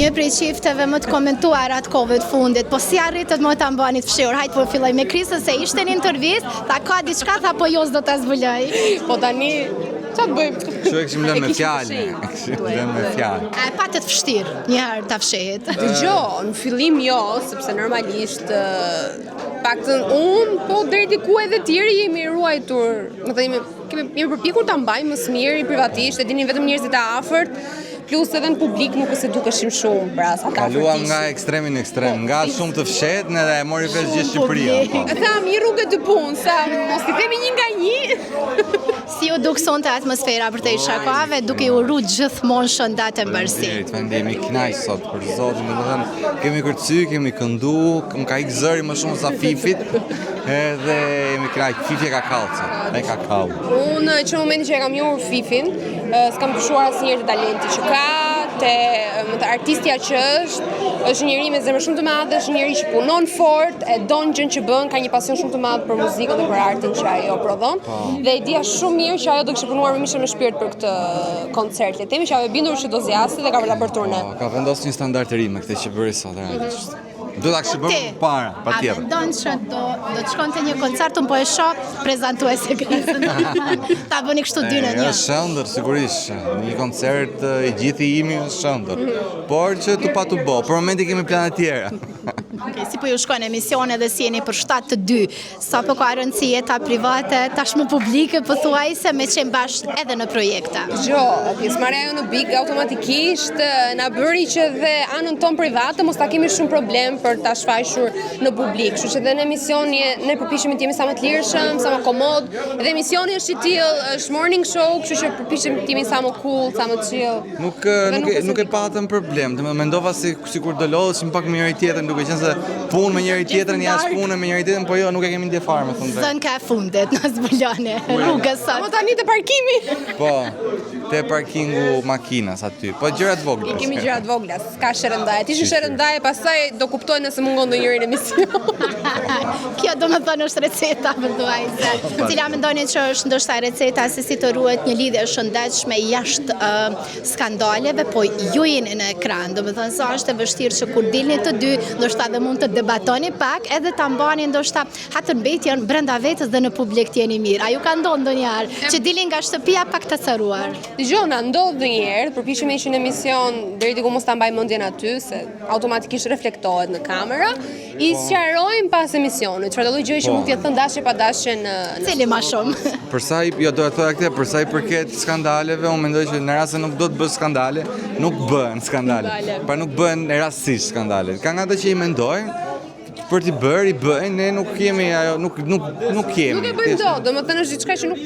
Një prej çifteve më të komentuara të kohëve të fundit, po si arritët më ta mbani të fshehur? Hajt po filloj me Krisën se ishte në intervistë, tha ka diçka, tha po jo s'do ta zbuloj. Po tani, ça të bëjmë? Kështu e kishim lënë me E kishim fjalë. fshehur. E kishim lënë me fjalë. A e patët vështirë një herë ta fshehit? Dëgjo, në fillim jo, sepse normalisht ë, paktën unë, po deri diku edhe tjerë jemi ruajtur, më thënë jemi kemi jemi përpjekur ta mbajmë më së miri privatisht, e dinin vetëm njerëzit e afërt, plus edhe në publik nuk është se dukeshim shumë, pra sa të afërt Kaluam nga ishim. ekstremi në ekstrem, nga shumë të fshehtë edhe e mori vesh gjithë Shqipëria. Po. E Tham një rrugë dy punë, sa mos i themi një nga një. Si ju duk sonte atmosfera përtej shakave, duke ju uru gjithmonë shëndet e mbarësi. Faleminderit, faleminderit, jemi kënaq sot për Zotin, domethënë kemi kërcy, kemi këndu, më ka ikë zëri më shumë sa Fifit, edhe jemi kënaq. Fifi e ka kall sot, e ka kall. Unë që në momentin që e kam njohur Fifin, ë, s'kam dyshuar asnjëherë te talenti që ka, te më të artistja që është, është një njeri me zemër shumë të madhe, është një njeri që punon fort, e don gjën që bën, ka një pasion shumë të madh për muzikën dhe për artin që ajo prodhon. Dhe e dija shumë mirë që ajo do kishte punuar me mish e me shpirt për këtë koncert. Le të themi që ajo e bindur që do zgjasë dhe ka për ta bërë turne. Po, ka vendosur një standard të ri me këtë që bëri sot realisht. Do ta kishte bërë Ti, më para, A patjetër. mendon që do do të shkonte një koncert, unë po e shoh prezantuese Krisën. Ta bëni kështu dy në E, një. Është ëndërr, sigurisht. Një koncert e, i gjithi imi është ëndërr. Por që tu pa tu bo. Për momentin kemi plane tjera. Okej, si po ju shkojnë emisione dhe si jeni për shtat të dy, sa po ka rëndësi jeta private, tashmë publike, pothuajse me qenë bashkë edhe në projekte. Jo, pjesëmarrja jonë në Big automatikisht e, na bëri që dhe anën tonë private mos ta kemi shumë problem për ta shfaqur në publik. Kështu që dhe në emision je- ne përpiqemi të jemi sa më të lirshëm, sa më komod. Dhe emisioni është i tillë, është morning show, kështu që përpiqemi të jemi sa më cool, sa më chill. Nuk Dhe nuk nuk e, është nuk e ndikon. patëm problem. Domethënë mendova si sikur do lodheshim pak me njëri tjetrin, duke qenë se punë me njëri tjetrin, jashtë punë me njëri tjetrin, po jo, nuk e kemi ndje fare, me thënë drejt. Zënka e fundit, na zbuloni rrugës Po sot. tani te parkimi. Po, te parkingu makinas aty. Po gjëra të vogla. I kemi gjëra të vogla, s'ka sherrndaje. Ti ishin sherrndaje, pastaj do kuptoj nëse mungon ndonjëri në emision. Kjo do më thënë është receta pothuajse. Cila mendoni që është ndoshta receta se si të ruhet një lidhje e shëndetshme jashtë uh, skandaleve, po ju jeni në ekran. Do më thënë sa është e vështirë që kur dilni të dy, ndoshta dhe mund të debatoni pak, edhe ta mbani ndoshta hatërmbetjen brenda vetes dhe në publik të jeni mirë. A ju ka ndodhur ndonjëherë që dilni nga shtëpia pak të acaruar? Dëgjoj, na ndodh ndonjëherë, përpiqemi që në emision deri diku mos ta mbaj mendjen aty se automatikisht reflektohet në kamera. I sqarojmë pas emisionit, çfarë do lloj gjëje që Po. mund të jetë thënë dashje pa dashje në në Cili ma shumë? Për sa i, jo do e thoja këtë, për sa i përket skandaleve, unë mendoj që në rast se nuk do të bësh skandale, nuk bëhen skandale. Skandale. Pra nuk bëhen rastësisht skandale. Ka nga ata që i mendojnë, për t'i bërë, i bëjnë, ne nuk jemi ajo, nuk nuk nuk jemi. Nuk e bëjmë dot, domethënë është diçka që nuk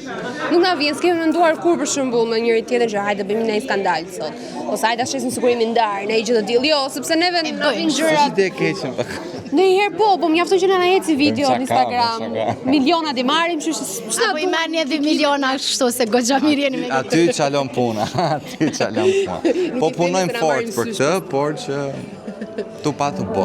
nuk na vjen, s'kemi menduar kur për shembull me njëri tjetrin që hajde bëjmë një skandal sot, ose hajde ta shesim sikur jemi ndarë, ne gjë të tillë. Jo, sepse neve na bëjmë. vijnë Është gjërat ide e keqe. në fakt. Ndonjëherë po, po mjafton që na na eci video Bëjmë në shaka, Instagram. bëjmë shaka. Miliona di marrim, kështu që s'na Apo i merrni edhe miliona kështu se goxha mirë jeni me Aty çalon puna, aty çalon puna. Po i themi punojmë se na fort marrim për sysh. këtë, por që tu pa tu bo.